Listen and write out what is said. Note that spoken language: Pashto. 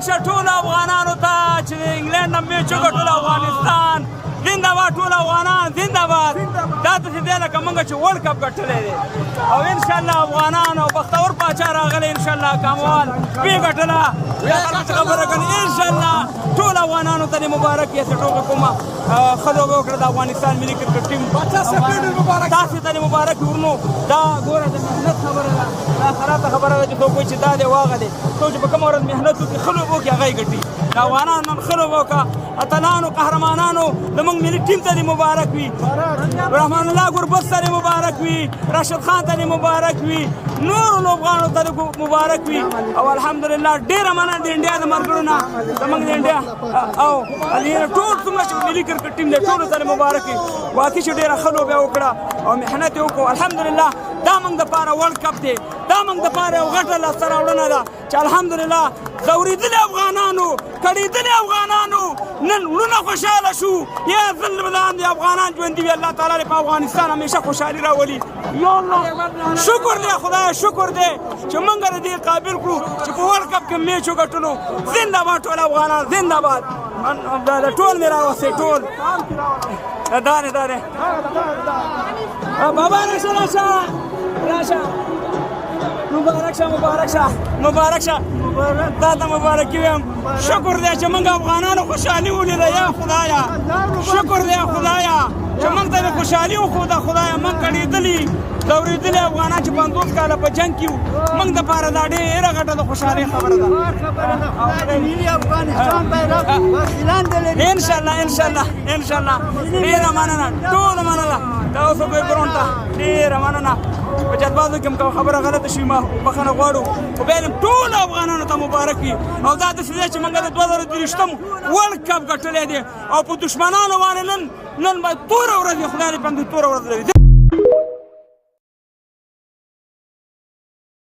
شه ټولو افغانانو ته چې د انګلند نه میچ وګټلو. افغانستان زنده باد، ټول افغانان زنده باد. دا داسې دی لکه موږ چې ورلډ کپ ګټلی دی. او انشاءالله افغانان او بختور پاچا راغلی، انشاءالله کاموال ویې ګټله. بیا خلکو څه خبره کوي. انشاءالله ټول افغانانو ته دې مبارک وي. هسې ټوکه کومه، ښه لوبه وکړه د افغانستان ملي کرکټ ټیم. تاسو ته دې مبارک وي ورونو. دا ګوره د محنت خبره ده، دا خرابه خبره ده چې څوک وایي چې دا دی واغه دی. څوک چې په کومه ورځ محنت وکړي، ښه لوبه وکړي، هغه یې ګټي. د افغانانو نن ښه لوبه وکړه، اتلانو قهرمانانو زموږ ملي ټیم ته دې مبارک وي، رحمان الله ګربز ته دې مبارک وي، راشد خان ته دې مبارک وي، نورو لوبغاړو ته دې مبارک وي. او الحمدلله ډېره مننه د انډیا د ملګرو نه، زموږ د انډیا او ټول څومره چې ملي کرکټ ټیم دی ټولو ته دې مبارک وي. واقعي چې ډېره ښه لوبه وکړه او محنت یې وکړو. الحمدلله دا موږ دپاره ورلډ کپ دی، دا موږ دپاره یو غټه لاسته راوړنه ده چې الحمدلله ځورېدلي افغانانو، کړېدلي افغانانو نن وړونه خوشحاله شو. یا ځل لاندې افغانان ژوندي وي. الله تعالی دې په افغانستان همیشه خوشحالي راولي. یا الله شکر دی، خدای شکر دی چې موږ د دې قابل کړو چې په ورلډ کپ کې میچ وګټلو. زنده باد ټول افغانان، زنده باد. دا ټول مې راوستي ټول. دا دی دا دی بابا، راشه راشه راشه، مبارک شه، مبارک شه، مبارک شه. تا ته مبارکي وایم. شکر دی چې موږ افغانانو خوشحالي ولیده. یا خدایا شکر دی خدایا چې موږ ته دې خوشحالي وښوده. خدایا موږ کړېدلي ځورېدلي افغانان چې 50 کاله په جنګ کې وو، موږ دپاره دا ډېره غټه د خوشحالۍ خبره ده. انشاءالله انشاءالله انشاءالله. ډېره مننه، ټولو مننه تاسو به ګرون ته ډېره مننه. په جذباتو کې کوم خبره غلطه شي ما بخښنه غواړو، خو بیا هم ټولو افغانانو ته مبارک وي. او دا داسې دی چې موږ د 2023 ورلډ کپ ګټلی دی او په دښمنانو باندې نن به توره ورځ وي. خدای دې په همدې توره ورځ لري.